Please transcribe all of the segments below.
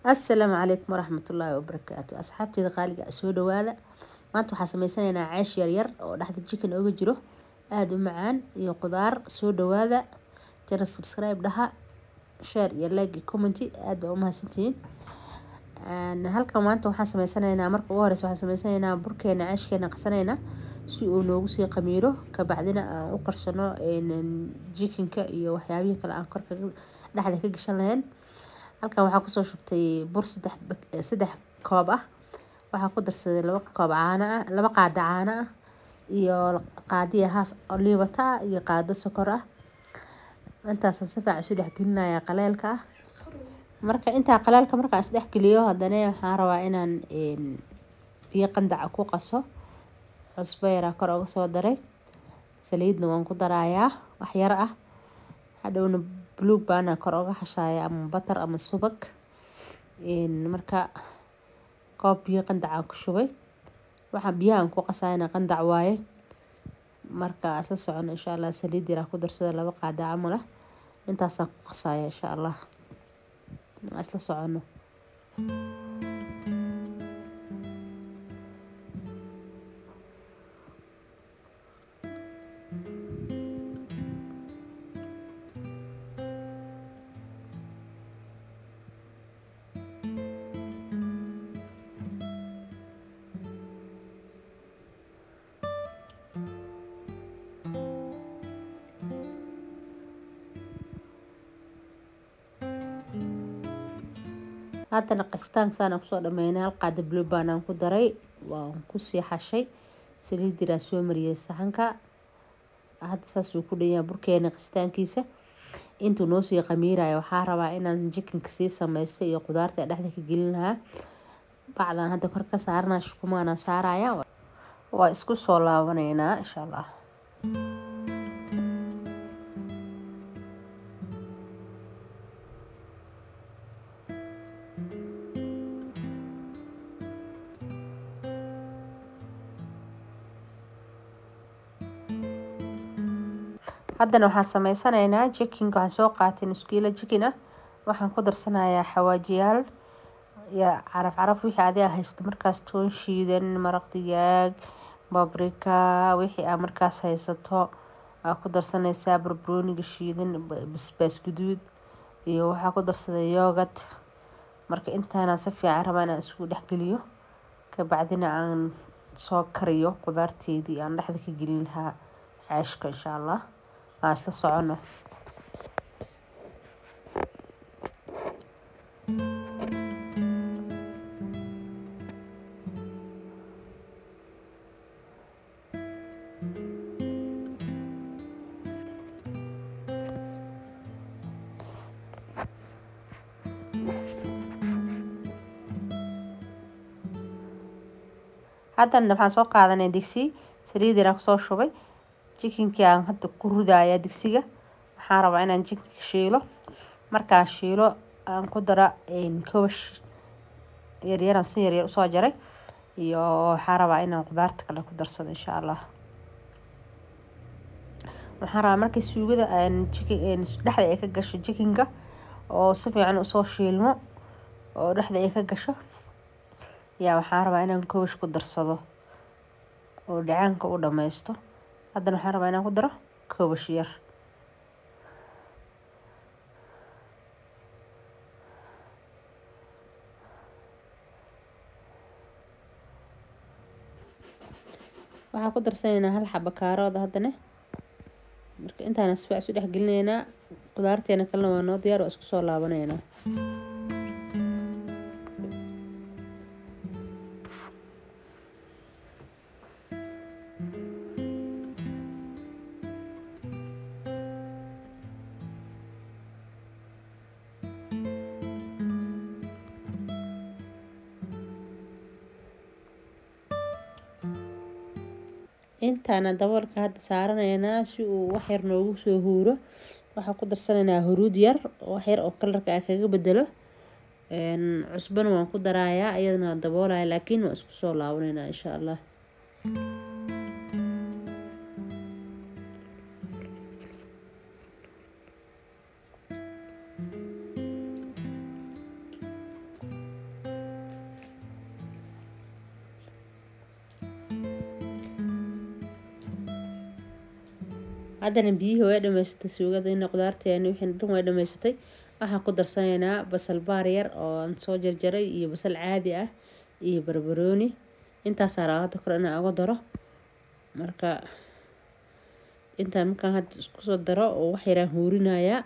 Assalaamu calaykum waraxmatullaahi wabarakaatu. Asxaabteyda qaaliga, soo dhawaada. Maanta waxaa sameysanaynaa ceesh yaryar oo dhexda chicken oga jiro, aada u macaan iyo qudaar. Soo dhawaada, jana subscribe dhaha, share iyo like iyo comment. Aad baa u mahadsantihiin. Halkan maanta waxaan sameysanaynaa, marka ugu horeysa waxaan sameysanaynaa burkeena, ceeshkeena qasanaynaa si uu noogu sii qamiiro, kabacdina aan u karsano chickenka iyo waxyaabihii kale aan korka dhexda ka gashan lahayn. Halkan waxaa kusoo shubtay bur saddex koob ah. Waxaa ku darsaday 2 koob caano ah, 2 qaado caano ah iyo qaadiya half liibata ah iyo qaado sokor ah. Intaasaan si fiican isu dhex gelinayaa qaleelka ah. Marka intaa qaleelka markaan is dhex geliyo, haddana waxaan rabaa inaan biyo qandaca ku qaso. Cusbo yaraa kor uga soo daray, saliidna waan ku darayaa wax yar ah. Hadhowna buluug baana kor uga xashaaya ama batar ama subag. Marka koob biyo qandac ku shubay, waxa biyahan ku qasayna qandac waaye. Marka isla socono insha Allah. Saliid yaraa ku darsada, 2 qaado camal ah. Intaasaan ku qasaya insha Allah, isla socono. Haddana qastaan saana kusoo dhameynay. Hal qaado blue baan aan ku daray, waan kusii xashay, saliid yaraa soo mariyay saxanka. Hadda saasuu ku dhan yahay burkeena qastaankiisa. Intuu noo sii qamiirayo, waxaa rabaa inaan chickenka sii sameysto iyo qudaarta dhexda ka gelin lahaa. Bacdan hadda kor ka saarana, shukumaana saaraya, waa isku soo laabanaynaa insha Allah. Haddana waxaan sameysanaynaa chickenka. Waxaan soo qaatay nus kiilo chicken ah. Waxaan ku darsanayaa xawaajiyaal ya caraf caraf, wixii adiga haysta markaas, toon shiidan, maraq digaag, paprika, wixii aa markaas haysato aa ku darsanaysaa, barbarooniga shiidan, basbaas guduud iyo waxaa ku darsaday yogurt. Marka intaanaan si fiican rabaa inaan isugu dhexgeliyo, kabacdina aan soo kariyo qudaarteedii aan dhexda ka gelin lahaa ceeshka insha Allah. Aan isla socono. Haddana waxaan soo qaadanay digsi, saliid yaraan kusoo shubay. Chickenkii aan hadda ku ridayaa digsiga. Waxaan rabaa inaan chickenka shiilo. Markaan shiilo, aan ku dara kabash yaryaraan si yaryar usoo jaray, iyo waxaan rabaa inaan qudaarta kale ku darsado insha Allah. Waxaan rabaa markii suugada chicken dhexda ay ka gasho chickenka oo si fiican usoo shiilmo oo dhexda ay ka gasho yaa, waxaan rabaa inaan kabash ku darsado oo dhacaanka u dhameysto. Haddana waxaan rabaa inaan ku daro kabash yar. Waxaan ku darsanaynaa hal xabo kaarooda haddana. Marka intaana si fiican isu dhex gelinaynaa. Qudaarteena kalena waa noo diyaar, waa isku soo laabanaynaa. Intaana daboolka hadda saaranaynaa si uu wax yar noogu soo huuro. Waxaan ku darsanaynaa huruud yar, wax yar oo kalarka ah kaga bedelo. Cusbana waan ku darayaa, iyadana waan daboolaya, laakiin waan isku soo laabanaynaa insha Allah. Haddana biyihii way dhamaysatay suugadayna, qudaarteeni wixii dhan way dhamaysatay. Waxaan ku darsanaynaa basal baar yar oo aan soo jarjaray iyo basal caadi ah iyo barbarooni. Intaasaa rabaa hadda kor inaan uga daro. Marka intaan markaan hadda isku soo daro oo wax yaraan huurinayaa.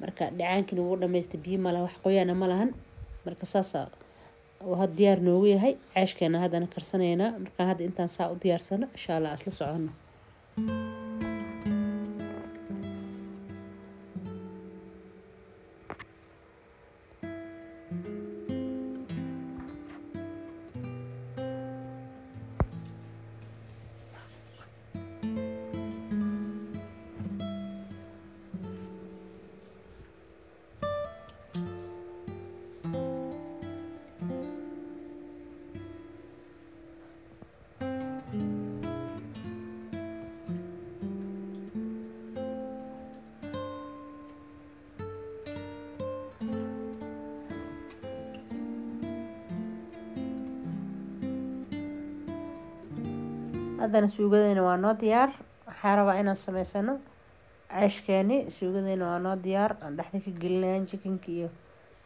Marka dhacaankii wuu dhamaystay, biyo ma laha, wax qoyaana ma lahan. Marka saasa oo had diyaar noogu yahay ceeshkeena haddana karsanaynaa. Markaan hadda intaan saa u diyaarsano insha Allah isla socono. Haddana suugadeyna waa noo diyaar. Waxaa rabaa inaan sameysano ceeshkeeni. Suugadeyna waa noo diyaar, aan dhexda ka gelinayaan chickenka iyo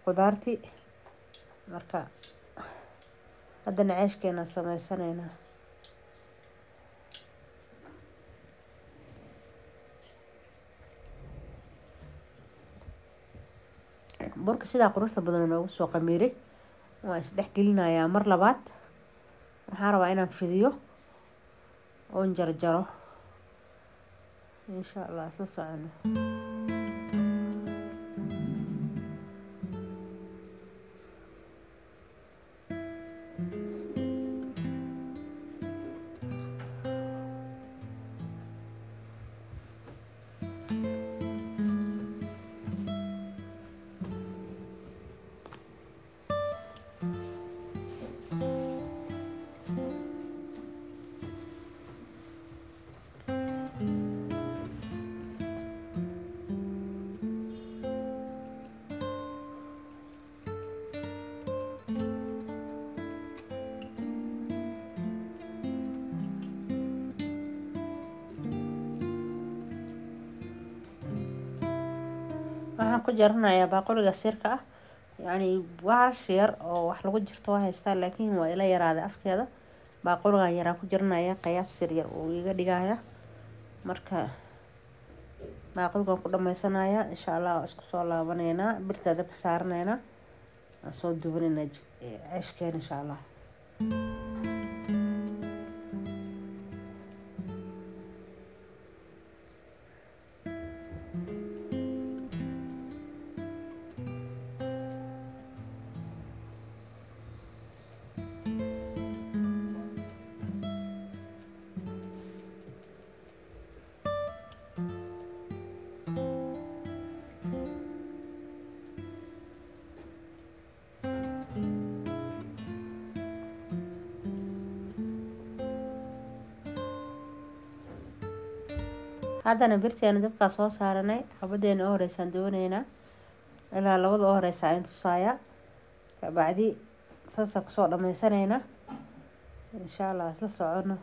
qudaartii. Marka haddana ceeshkeena sameysanaynaa. Burka sidaa quruxda badan noogu soo qamiiray waan isdhex gelinayaa mar labaad. Waxaan rabaa inaan fidiyo oon jarjaro insha Allah isla socono. Waxaan ku jaranayaa baaquliga sirka ah, yacni waash yar oo wax lagu jirto waa haystaa, laakiin waa ila yaraaday afkeeda. Baaquligan yaraan ku jaranaya, qiyaas sir yar uu iga dhigaya. Marka baaquligan ku dhameysanaya insha Allah waa isku soo laabaneynaa, birta dabka saaraneynaa, aan soo duubanaynaa ceeshkeena insha Allah. Haddana birteena dabkaa soo saaranay, xabadeena u horeysaan doonaynaa ilaa labada u horeysa ayn tusaaya, kabacdi saasa kusoo dhameysanayna insha Allah isla socono.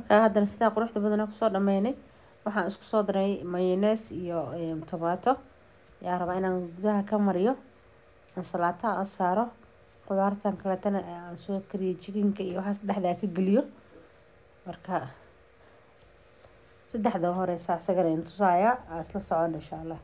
Haddana sidaa quruxda badan kusoo dhameynay, waxaan isku soo daray mayonnaise iyo tomato. Yaa rabaa inaan gudaha ka mariyo, ansalaataha aan saaro, qudaartan kaletana aan soo kariyo, chickenka iyo waxaas dhexdaa ka geliyo. Marka saddexda horeysa asagana in tusaaya, aa isla socon insha Allah.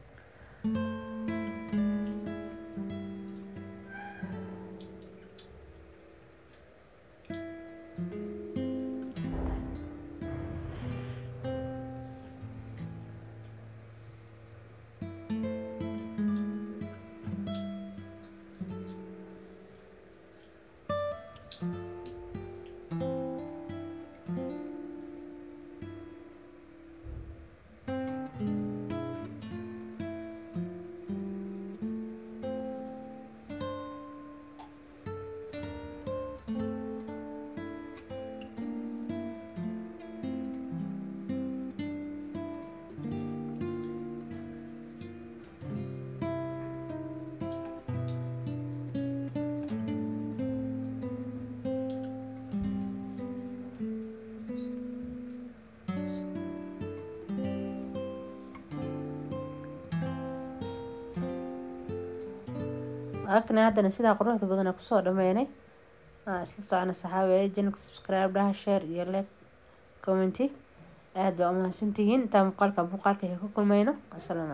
Akna haddana sidaa quruxda badan kusoo dhameynay. Isla socona saxaabe, channelka subscribe dhaha, share iyo like, comment. Aad baa umahadsantihiin. Intaa muuqaalka ku kulmayno, assalaamu.